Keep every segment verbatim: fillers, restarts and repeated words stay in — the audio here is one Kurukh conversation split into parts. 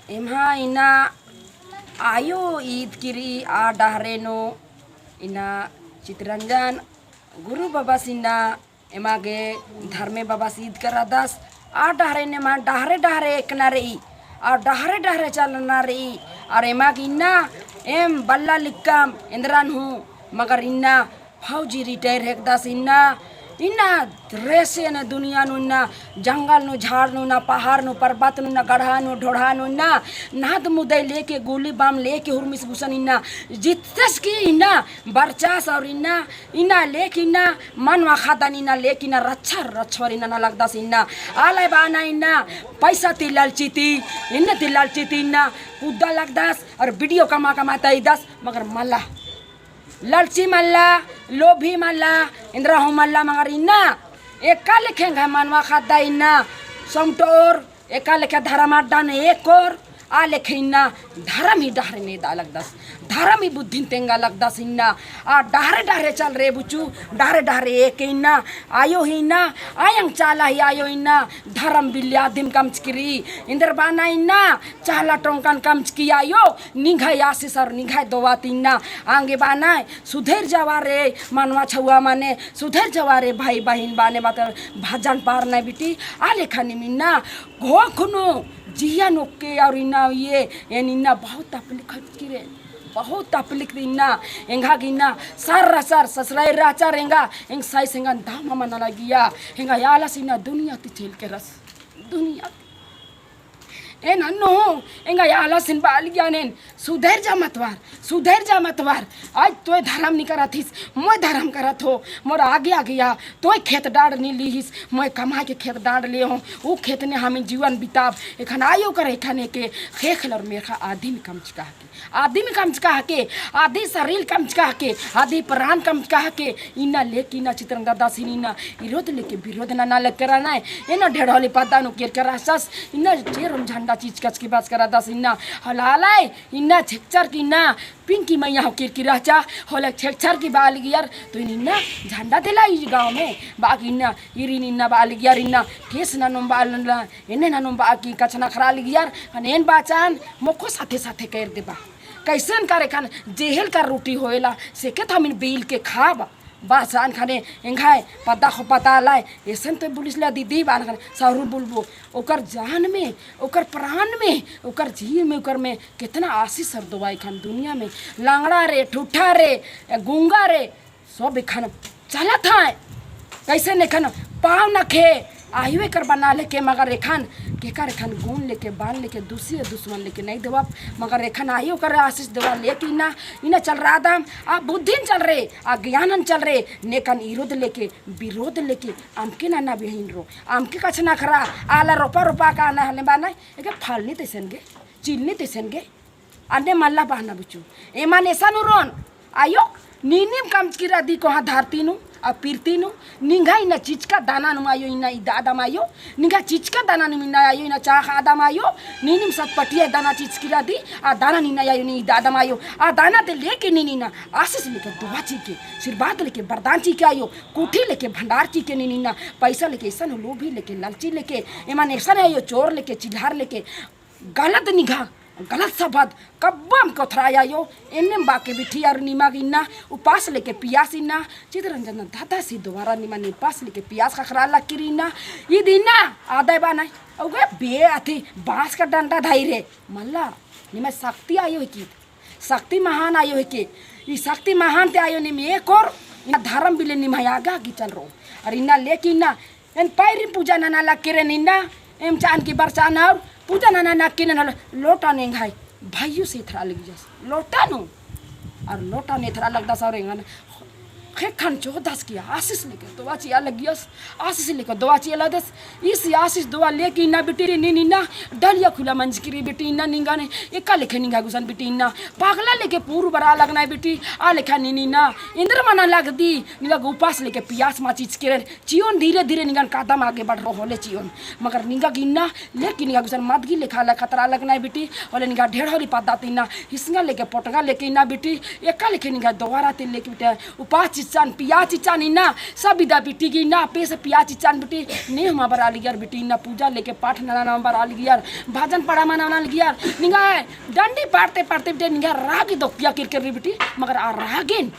एम्हा इन्ना आयो ईद किरी आ डहरे नू इन्ना चितरंजन गुरु बाबस इन्ना एमा गे धर्मे बाबस ईद करादस। आ डहरे नू एमा डहरे डहरे एकना रई, आ डहरे डहरे चलना रई, और एमा गे इन्ना एम बल्ला लिक्कम एन्दरन हूँ, मगर इन्ना फौजी रिटायर हेकदस इन्ना, इन्ना रेसे ने दुनिया नू इन्ना, जंगल नू, झाड़ नू, इन्ना पहाड़ नू, पर्वत नू, इन्ना गढ़ा नू, ढोढ़ा नू इन्ना, नाद मुदई लेके, गोली बम लेके, हुरमिस गुसन इन्ना, जितस की इन्ना, बरचास और इन्ना, इन्ना लेके इन्ना, मनवा ख़द्दन इन्ना लेके इन्ना, रच्छर, रच्छर इन्ना ना लगदस इन्ना, आलय बाना इन्ना, पैसा ती ललची ती, इन्ना ती ललची ती इन्ना, कुद्दा लगदस और video कमा कमा तईदस, मगर मला ललची मल्ला, लोभी मल्ला, एन्दरा हूँ मल्ला, मगर इन्ना एका लेखे एंग्है मनवा ख़द्दा इन्ना समटोर, एका लेखे धरम अड्डा नू एकोर, आ लेखे इन्ना धरम ही डहरे नू एदा लगदस, धरम ही बुद्धिन तेंगा लगदस इन्ना। आ डहरे डहरे चलरे बुचु, डहरे डहरे एके इन्ना, आयो ही इन्ना, आयंग चाला ही आयो इन्ना, धरम बिल्ली आदिम कमचकी रई, एन्दर बाना इन्ना, चाला टोंकन कमचकी आयो, निंग्है आसिस और निंग्है दोवा ती इन्ना, आंगे बाना, सुधर जावा रे, मनवा छउवा मने, सुधर जावा रे, भाई बहिन बाने, मतलब, भजन पारना बिटी, आ लेखा नीम इन्ना, घोख नू, जिया नू के और इन्ना ये, एन इन्ना बहुत तकलीफ खटकी रे, बहुत तकलीफ इन्ना, एंगा गे इन्ना, सर सर, ससुराल राचा रेंगा, एंग साइस एंगा दाम मना लगिया, एंगा आलस इन्ना दुनिया ती चल के रस, दुनिया ती। एन अन्नु हूँ, एंगा आलसिन बालगियान एन, सुधर जा मतवार, सुधर जा मतवार। आज तोय धरम नी करत हिस, मोय धरम करत हो, मोर आगे आगे आ, तोय खेत डाड़ नी ली हिस, मोय कमा के खेत डाड़ ले हो, ऊ खेत ने हमिन जीवन बिताब, एखन आयो कर एखन एके, ख़ेख़ेल और मेख़ा आदिम कमचका हके। आदिम कमचका हके, आदि सरील कमचका हके, आदि प्राण कमचका हके, इन्ना लेके इन्ना चितरंजन दादासिन इन्ना इरोध लेके बिरोध नना लग करा नाय, इन्ना ढेढ़ोली पद्दा नू केरका रहचस, इन्ना चेरोम झंडा चिचकचकी बाचका रअदस इन्ना, हलालय, इन्ना छेकचर की इन्ना पिंकी मइया हो केरकी रहचा, होले छेकचर की बालगियर, तो इन्ना झंडा देला ई गाँव में, बाकी इन्ना, इरिन इन्ना बालगियर, इन्ना केस ननोम बाल एन्ने ननोम बआ की कछनखरआ लगियर, ख़ने एन बाचान मोख़ो साथे साथे केर देबा। कैसन करे ख़ने जेहेल का रोटी होएला, सेके तो हमिन बेल के खाब। बाचान ख़ने एंग्है पद्दा ख़ो पता लय, एसन तो बुलिस ला दीदी बान ख़ने सारू बुलबो। ओकर जान में, ओकर प्राण में, ओकर जीव में, ओकर में केतना आसिस और दुआ एखन दुनिया में लंगड़ा रे, ठुठा रे, गूंगा रे, सब एखन चलत है। कैसे ने एखन पाँव नखे आयो एकर बना लेके, मगर एखन केकर एखन गुण लेके, बान लेके, दूसरे दुश्मन लेके नहीं देवब, मगर एखन आयो ओकर आसिस देवा लेके इन्ना, इन्ना चल रहा दम, आ बुद्धिन चल रे, आ ज्ञानन चल रे, नेकन इरोध लेके, बिरोध लेके, अमके नना बिहिन रो, अमके कछनखरआ, आला रोपा रोपा का आना हले बाना, एके फलनी तैसन गे, चिलनी तैसन गे, अन्ने मल्ला बअना बुचु। एमन एसन उरोन, आयो, नीनिम कमचकी रअदी कोहाँ धरती नू, आ पिरती नू, निंग्है इन्ना चिचका दाना नुम आयो इन्ना इदा अदम आयो, निंग्है चिचका दाना नुम इन्ना आयो इन्ना चाख़ा अदम आयो, नीनिम सतपटिया दाना चिचकी रअदी, आ दाना नीन आयो नी इदा अदम आयो, आ दाना ते लेके नीन इन्ना आसिस लेके दुआ चिके, आसिर्वाद लेके बरदान चिके आयो, कुठी लेके भंडार चिके नीन इन्ना, पैसा लेके एसन लोभी लेके ललची लेके, एमन एसन आयो चोर लेके चिल्हार लेके, गलत निंग्है, गलत शब्द कब्बम कोथरा आयो, एन्नेम बाकी बिठी और निमा गे इन्ना, उपास लेके पियास इन्ना, चितरंजन दादासी द्वारा निमा गे उपास लेके पियास ख़क्खरआ लगी रई इन्ना, ईद इन्ना, आदय बानय, उगे बे अथी बाँस का डंडा धई रे, मल्ला, निमा शक्ति आयो है कि, शक्ति महान आयो है कि, ई शक्ति महान ते आयो निम एकोर, इन्ना धरम बिले निमा आगा गे चल रो, और इन्ना लेके इन्ना, एन पैरी पूजा नना लग केरे निन्ना, एम चान की बरचान और पूजा नना नग केरे नल लोटा नेंग्है, भाइयो से एथरा लगियस, लोटा नू, और लोटा नू एथरा लगदस और एंगन, ख़ेक्खन चोदस की आसिस लेके दुआ चिआ लगियस, आसिस लेके दुआ चिआ लगदस, इस आसिस दुआ लेके इन्ना बिटी रे नीन इन्ना, डलिया खुला मंजकी रई बिटी इन्ना निंगन, एका लेखे निंग्है गुसन बिटी इन्ना, पागला लेखे पूर बरआ लगनय बिटी, आ लेखा नीन इन्ना, एन्दर मना लगदी, निंगा गे उपास लेके पियास मा चिचकी रई, चिओन धीरे धीरे निंगन कदम आगे बढ़रो होले चिओन। मगर निंगा गे इन्ना लेके निंगा गुसन मदगी लेखा ला खतरा लगनय बिटी, होले निंगा ढेढ़ोली पद्दा ती इन्ना हिसंगा लेके पोटंगा लेके इन्ना बिटी, एका लेखे निंगा दोबारा ती लेके बिटी उपास चिच चिच्चान, पिया चिच्चान इन्ना, सब इदा बिटी गे इन्ना, पेस पिया चिच्चान बिटी, ने हमा बरआ लगियर बिटी इन्ना, पूजा लेके पाठ नना नना बरआ लगियर, भजन पढ़ा मना नना लगियर, निंगा डंडी पाड़ते पाड़ते बिटी, निंगा रागे दोकिया किरकिर रई बिटी, मगर आ रागेन,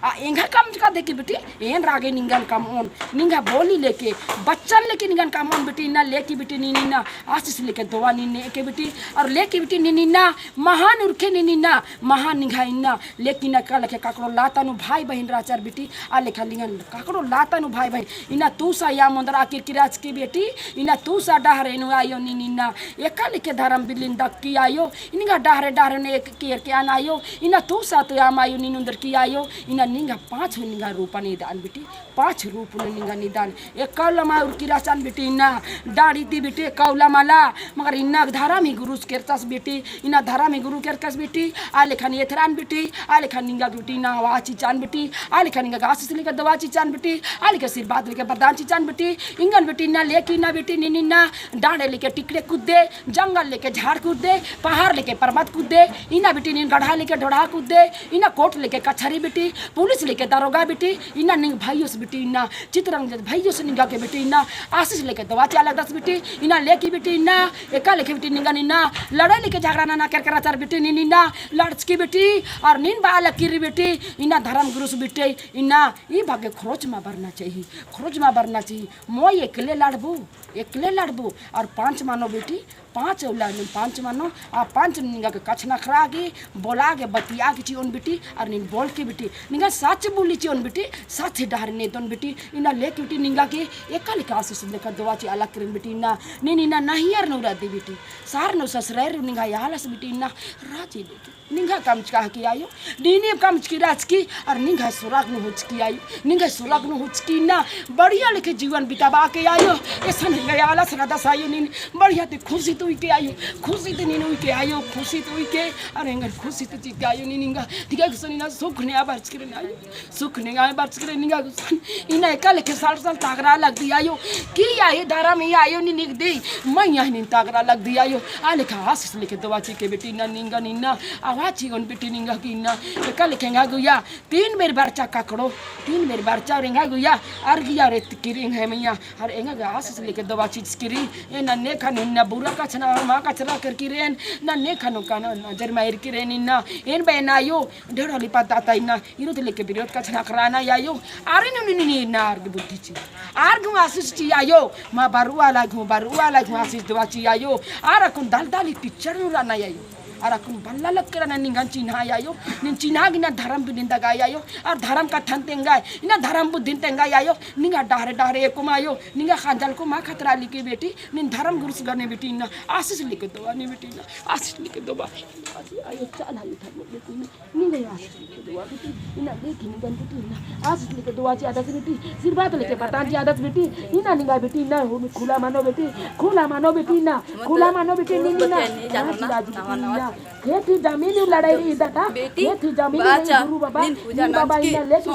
आ एंगा कमचका देखी बिटी, एन रागे निंगन कमओन, निंगा बोली लेके, बच्चन लेके निंगन कमओन बिटी इन्ना, लेकी बिटी नीन इन्ना, आशीष लेके दुआ नीन नेके बिटी, और लेकी बिटी नीन इन्ना, महान उरखे नीन इन्ना, महान निंगा इन्ना, लेकिन एका लेखे काकड़ो लाता नू भाई बहिन रहचर बिटी, आ लेखा निंगन काकड़ो लाता नू भाई बहिन। इन्ना तूसा याम ओन्दरआ किरकिराचकी बिटी, इन्ना तूसा डहरे नू आयो नीन इन्ना। एका लेखे धरम बिल्लिन दक्की आयो, निंगा डहरे डहरे नू एक केरके आन आयो, इन्ना तूसा तो याम आयो नीन ओन्दरकी आयो, इन्ना निंगा पाँच हूँ निंगा रूपन इदान बिटी। पाँच रूप नू निंगा निदान। एकौला मा उरकी रहचन बिटी इन्ना, डाड़ी ती बिटी एकौला मला, मगर इन्ना धरम ही गुरुस केरचस बिटी, इन्ना धरम ही गुरु केरचस बिटी, आ लेखन एथरान बिटी, आ लेखन निंगा बिटी इन्ना आवाज चिचान बिटी, आ लेखन निंगा आशीष लेके दुआ चिचान बिटी, आ लेखन आशीर्वाद लेके वरदान चिचान बिटी, इंगन बिटी इन्ना लेकी इन्ना बिटी नीन इन्ना, डाड़े लेके टिकड़े कुद्दे, जंगल लेके झाड़ कुद्दे, पहाड़ लेके पर्वत कुद्दे, इन्ना बिटी नीन गढ़ा लेके ढोढ़ा कुद्दे, इन्ना कोर्ट लेके कचहरी बिटी, पुलिस लेके दरोगा बिटी, इन्ना निंग भइयोस बिटी इन्ना, चितरंजन भइयोस निंगा के बिटी इन्ना, आशीष लेके दुआ चिआ लगदस बिटी, इन्ना लेकी बिटी इन्ना, एका लेखे बिटी निंगन इन्ना, लड़ाई लेके झगड़ा नना केरके रहचर बिटी नीन इन्ना, लड़चकी बिटी, और नीन बआ लगी रई बिटी, इन्ना धरम गुरुस बिटी, इन्ना, ई भागे खरोच मा बरना चाही, खरोच मा बरना चाही, मोय एकले लड़बो, एकले लड़बो, और पाँच मनो बिटी, पाँच उल्ला नू पाँच मनो, आ पाँच निंगा के कछनखरआ गे, बोलआ गे, बतिया गे चिओन बिटी, अर नीन बोल के बिटी, निंगा सच बोली चिओन बिटी, सच डहरे नेदोन बिटी, इन्ना लेके बिटी निंगा के एका लेके आशीष लेके दुआ चिआ लगी रई बिटी इन्ना, नीन इन्ना नहियर नू रअदी बिटी, सार नू ससुरार नू निंगा आलस बिटी इन्ना, राजी लेके। निंगा कमचका हकी आयो, नीन कमचकी रहचकी, अर निंगा सुरग नू हुचकी आयो, निंगा सुरग नू हुचकी इन्ना, बढ़िया लेखे जीवन बिताबआ के आयो, एसन निंगा आलस रअदस आयो, नीन बढ़िया ती खुशी ती उइके आयो, खुशी ती नीन उइके आयो, खुशी ती उइके, अर एंगन खुशी ती चिके आयो, नीन निंगा, निंगा गुसन इन्ना सुख नेआ बरचकी रअन आयो। सुख नेआ बरचकी रअन निंगा गुसन। इन्ना एका लेखे साल साल तागरा लगदी आयो। किया ही धरम ही आयो नीन निंगदी। मइय्याँ ही नीन तागरा लगदी आयो। आ लेखा आशीष लेके दुआ चिके बिटी इन्ना निंगन इन्ना। आवाज चिओन बिटी निंगा की इन्ना। एका लेखे एंगा गुइया। तीन बेर बरचा काकड़ो। तीन बेर बरचा और एंगा गुइया। अरगिया रेतकी रई एंग्है मइय्याँ। अर एंगा गे आशीष लेके दुआ चिचकी रई। ए नन्ने खन इन्ना बुरा कछनखरआ मा कछनखरकी रएन। नन्ने खन का नजर मारकी रएन इन्ना। एन बअना आयो। ढेर होली पद्दा ता इन्ना, इरोत लेके बिरोत कछनखरआ ना आयो। आरे नू नीन इन्ना आर गे बुद्धि चिआ। आर गे आशीष चिआ आयो। मा बरु आला गे, बरु आला गे आशीष दुआ चिआ आयो। आर अक्कुन दलदली कीचड़ नू रअना आयो। आर अक्कुन बल्ला लक्की रअना निंगन चिन्हा आयो। नीन चिन्हा गे इन्ना धरम बिल्लिन दगा आयो। अर धरम कत्थन तेंगा, इन्ना धरम बुद्धिन तेंगा आयो। निंगा डहरे डहरे एकोम आयो। निंगा खंजल को मा खतरा लिकी बेटी। नीन धरम गुरुस गने बेटी इन्ना। आशीष लेके दुआ ने बेटी इन्ना। आशीष लेके दुआ। आशीष आयो चाला ये धरम बेटी इन्ना। निंगा आशीष लेके दुआ बेटी, इन्ना लेके निंगन बेटी, इन्ना आशीष लेके दुआ चिआदस बेटी, आशीर्वाद लेके वरदान चिआदस बेटी, इन्ना निंगा बेटी, इन्ना हो खुला मनो बेटी, खुला मनो बेटी, इन्ना खुला मनो बेटी, नीन इन्ना राजी राजी बेटी, इन्ना खेत ही जमीन ही लड़ाई रई दाता, खेत ही जमीन ही गुरु बाबा, नीन बाबा इन्ना लेके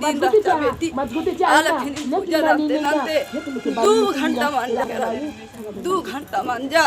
मजबूती चिआ, मजबूती चिआ, इन्ना लेके इन्ना नीन इन्ना खेत लेके दू घंटा मंजा, दू घंटा मंजा।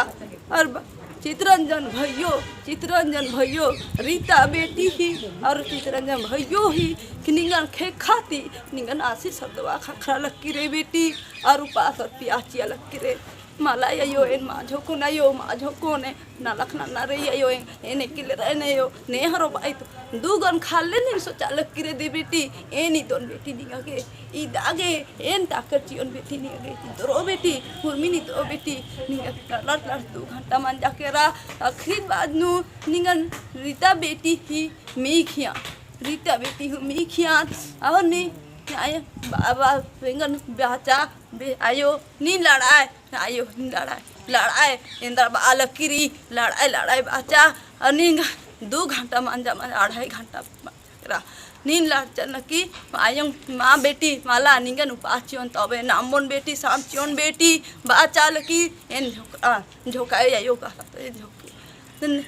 अर ब-, चितरंजन भइयो, चितरंजन भइयो, रीता बेटी ही, अर चितरंजन भइयो ही, कि निंगन ख़ेक्खा ती, निंगन आशीष अर दुआ ख़क्खरा लक्की रई बेटी, अर उपास अर पियास चिआ लक्की रई। मला आयो, एन मा झोकोन आयो, मा झोकोन ए, नलख नन्ना रई आयो, एन, एन एकिले रअन आयो, ने हरो बाई तो, दुगन खाले नीन सोचा लक्की रई दे बेटी, एन इदोन बेटी निंगा गे, इदा गे, एन ताकत चिओन बेटी निंगा गे, इदरो बेटी, हुरमी निदरो बेटी, निंगा लड़ लड़ दू घंटा मंजा केरा, आखिरी बाद नू निंगन रीता बेटी ही मी खिया, रीता बेटी हूँ मी खिया, और नी, आय, बाबा, एंगन बाचा, बे, आयो, नीन लड़ाय, आयो, नीन लड़ाय, लड़ाय, एन्दरा बआ लक्की रई, लड़ाय, लड़ाय बाचा, और निंगा दू घंटा मंजा, मंजा, अढ़ाई घंटा मंजा केरा। नीन लड़चन लक्की, आयो, मा बेटी, मला, निंगन उपास चिओन तबे, नामोन बेटी, साम चिओन बेटी, बाचा लक्की, एन झोंका, झोंकाय आयो कहला, तो एन झोंकी। तन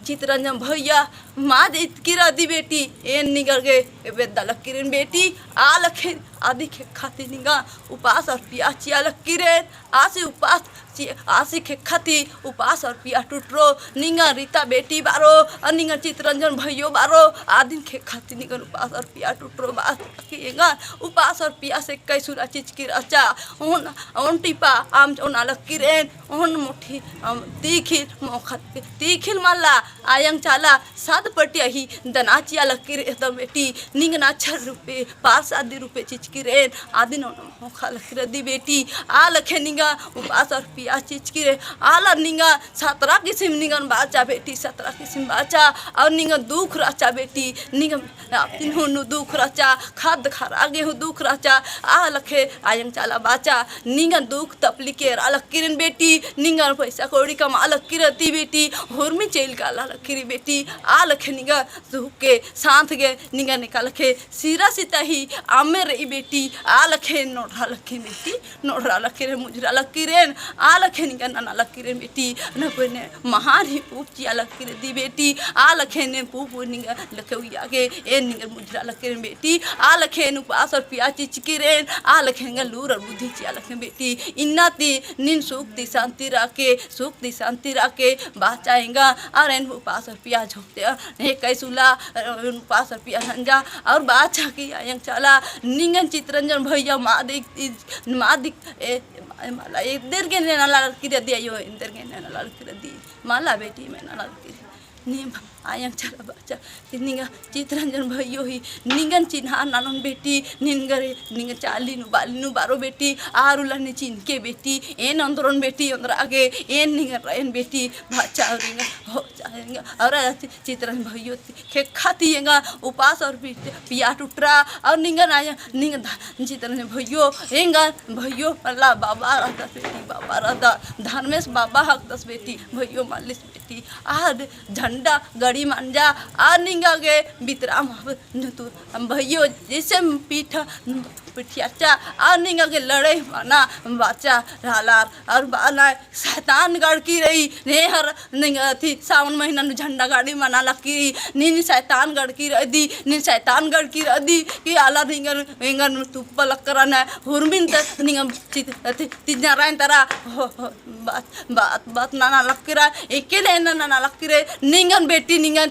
चितरंजन भइया, मा दे इतकी रअदी बेटी, एन निंगा गे, एबे दलक्की रएन बेटी, आ लखे, आदि ख़ेक्खा ती निंगा, उपास अर पियास चिआ लक्की रएन, आसी उपास ची-, आसी ख़ेक्खा ती उपास और पिया टुटरो, निंगन रीता बेटी बारो, और निंगन चितरंजन भइयो बारो, आदिन ख़ेक्खा ती निंगन उपास और पिया टुटरो, बाचा की एंगन उपास और पिया से कैसुरा चिचकी रहचा, ओन, ओन टिपा आम ओना लक्किरेन, ओन मोठी, अम, तीखिल मोखा, तीखिल मल्ला, आयंग चाला, सात पटिया ही दना चिआ लक्किरेन बेटी, निंगन अक्षर रूपे, पारसादी रूपे चिचकी रहन, आदिन ओन मोखा लक्किरदी बेटी, आ लखे निंगा उपास और पिया चिचकी रहन, आला निंगा सतरा किसिम निंगन बाचा बेटी, सतरा किसिम बाचा, और निंगन दुख रहचा बेटी, निंगन आपिन हूँ नू दुख रहचा, खद्द खर्रा गे हूँ दुख रहचा, आ लखे आयंग चाला बाचा, निंगन दुख तपली केरा लक्किरेन बेटी, निंगन पैसा कौड़ी कमआ लक्किरदी बेटी, होरमी चेल काला लक्किरी बेटी, आ लखे निंगा सुख गे, साथ गे, निंगन एका लखे सिरा सिता ही अम्मे रई बेटी, आ लखे नोड़हा लक्की बेटी, नोड़रा लक्किरेन, मुजरा लक्किरेन, आ लखे निंगन नना लक्किरेन बेटी, न कोई ने महान ही पूप चिआ लक्किरदी बेटी, आ लखे ने पूप निंगा लखे उइया गे, एन निंगन मुजरा लक्किरेन बेटी, आ लखे ने उपास और पिया चिचकी रहन, आ लखे निंगा लूर और बुद्धि चिआ लक्किरेन बेटी, इन्ना ती नीन सुख ती शांति राखे, सुख ती शांति राखे, बाचा एंगा, और एन उपास और पिया झोंकते, ने कैसुला, उपास और पिया नंजा, और बाचा की आयंग चाला, निंगन चितरंजन भइया मादिक, मादिक, ए, ए, मला, एन्देर गे नना लक्किरदी अयो, एन्देर गे नना लक्किरदी, मला बेटी मैं नना लक्किरी। नीम आयंग चाला बाचा, कि निंगा चितरंजन भइयो ही, निंगन चिन्हा ननोन बेटी, निंगरे, निंगा चाली नू, बाली नू बारो बेटी, आर उल्ला ने चिन्हके बेटी, एन ओन्द्रोन बेटी, ओन्द्रा गे, एन निंगन रएन बेटी, बाचा और निंगा, हो, चाहेंगा, और चितरंजन भइयो ती, ख़ेक्खा ती एंगा उपास और पि-, पिया टुटरा और निंगन आया, निंगन धा-, चितरंजन भइयो, एंगा भइयो, अल्ला बाबा रहता बेटी, बाबा रहता, धर्मेस बाबा हकदस बेटी, भइयो मलिस बेटी, आ झंडा गड़ी मंजा, आ निंगा गे बितरा माव नतु, भइयो जैसे पीठ, पिठियाचा, आ निंगा गे लड़ाई मना बाचा रहलार, और बाना शैतान गड़की रई, ने हर निंगा अथी सावन महीना नू झंडा गाड़ी मना लक्की, नीन शैतान गड़की रअदी, नीन शैतान गड़की रअदी, कि आला निंगन, एंगन तुप्पा लक्करन, हुरमिन त निंगन चित, अथी, तिजना रायन तरा, हो, हो, बात, बात, बात नना लक्की रअ, एके ने नना लक्की रअ, निंगन बेटी, निंगन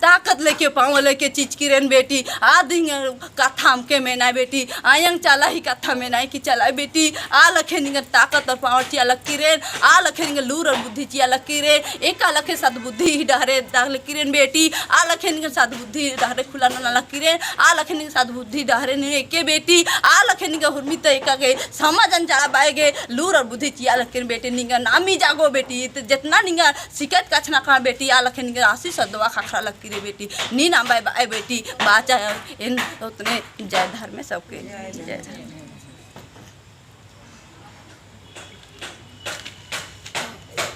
ताकत लेके, पाँव लेके चिचकी रअन बेटी, आद निंगन कत्था अमके मेना बेटी, आयंग चाला ही कत्था मेना कि चला बेटी, आ लखे निंगन ताकत और पाँव चिआ लक्की रअन, आ लखे निंगन लूर और बुद्धि चिआ लक्की रअन, एका लखे सद्बुद्धि ही डहरे दा लक्की रअन बेटी, आ लखे निंगन सद्बुद्धि डहरे खुला नना लक्की रअन, आ लखे निंगन सद्बुद्धि डहरे नी एके बेटी, आ लखे निंगन हुरमी त एका गे समझन चाला बाय गे लूर और बुद्धि चिआ लक्की रअन बेटी, निंगन नामी जागो बेटी, त जेतना निंगन सिकत कछनखरआ बेटी, आ लखे निंगन आसी सदवा खखरा लक्की रअ बेटी। नीन अम्बा बाय बेटी, बाचा एन ओतने। जय धर्मेस सबके। जय धर्मेस।